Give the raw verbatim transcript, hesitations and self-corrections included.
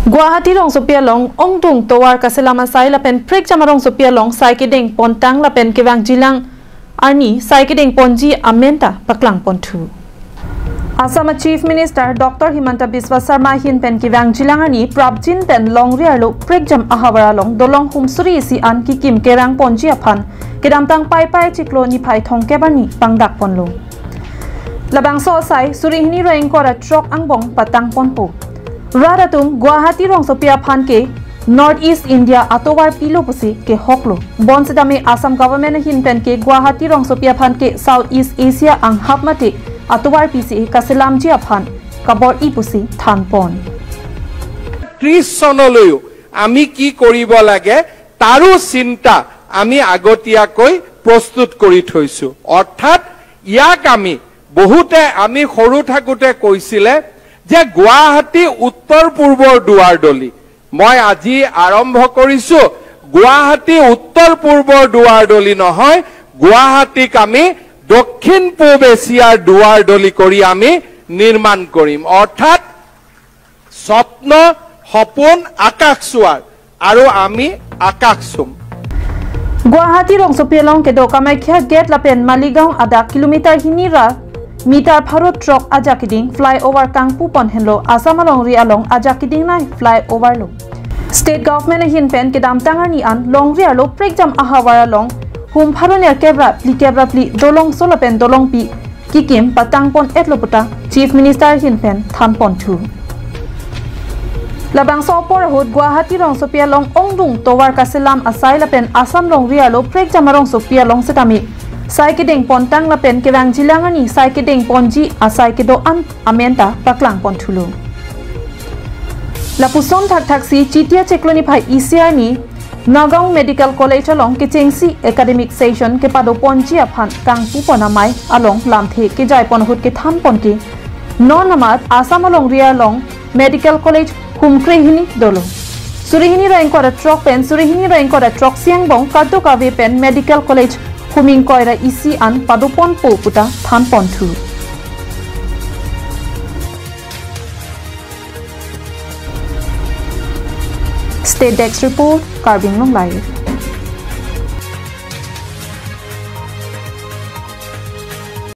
Guwahati rongsopi along ongdung tovar kaselam asai lapen prekjam arongsopi along sai kedeng pontang lapen kevangjilang arni sai kedeng ponji amen ta paklang ponthu. Assam Chief Minister Doctor Himanta Biswa Sarma ahin pen kevangjilang arni prapjin pen longri arlo prekjam ahavar along dolong hum suri isi an kikim kerang ponji aphan kedamtang Paipai chiklo niphai thomkep arni pangdak ponlo. Labangso asai suri hini ra ingkoi ra throk angbong patang ponpo. Rat atum Guwahati rongsopi aphan ke North East India atovar pilo pusi kehoklo. Bonsetame Assam government ahin pen ke Guwahati rongsopi aphan ke South East Asia anghap mate atovar pisi kaselamji aphan kabor-i pusi thanpon. ত্ৰিশ চনলৈও আমি কি কৰিব লাগে তাৰো চিন্তা আমি আগতীয়াকৈ প্ৰস্তুত কৰি থৈছো। অৰ্থাৎ ইয়াক আমি বহুতে আমি সৰু থাকোঁতে কৈছিলে যে গুৱাহাটী উত্তৰ পূবৰ দুৱাৰদলি। মই আজি আৰম্ভ কৰিছো, গুৱাহাটী উত্তৰ পূবৰ দুৱাৰদলি নহয়, গুৱাহাটীক আমি দক্ষিণ পূব এছিয়াৰ দুৱাৰদলি কৰি আমি নিৰ্মাণ কৰিম। অৰ্থাৎ স্বপ্ন, সপোন, আকাশ চোৱাৰ আৰু আমি আকাশ চুম। Guwahati rongsopi along kedo Kamakhya Gate lapen Maligaon adak kilometer hini ra meter pharo throk ajak keding flyover kangpu pon henlo Assam alongri along ajak kedingnei flyover lo. State government ahin pen kedamtang arni an longri arlo prekjam ahavar along hum pharo nerkep ra phlikep ra phli dolongso lapen dolongpi kikim patang pon-etlo puta Chief Minister ahin pen than ponthu. Labangso apor ahut Guwahati rongsopi along ongdung tovar kaselam asai lapen Assam longri arlo prekjam arongsopi along setame sai kedeng pontang lapen kevangjilang arni sai kedeng ponji asai kedo-an amen ta paklang ponthulo. Lapuson thakthaksi Chiti achiklo niphai isi arni Nagaon Medical College along kechengsi academic session kepado ponji aphan kangpu pon amei along lamthe kejai pon ahut kethan pon ke non amat Assam alongri along Medical College humkre hini dolo. Suri hini ra ingkoi ra throk pen suri hini ra ingkoi ra throksi angbong kadokave pen Medical College hum ingkoi ra isi an pado ponpo puta than ponthu. State Desk Report, Karbi Anglong Live.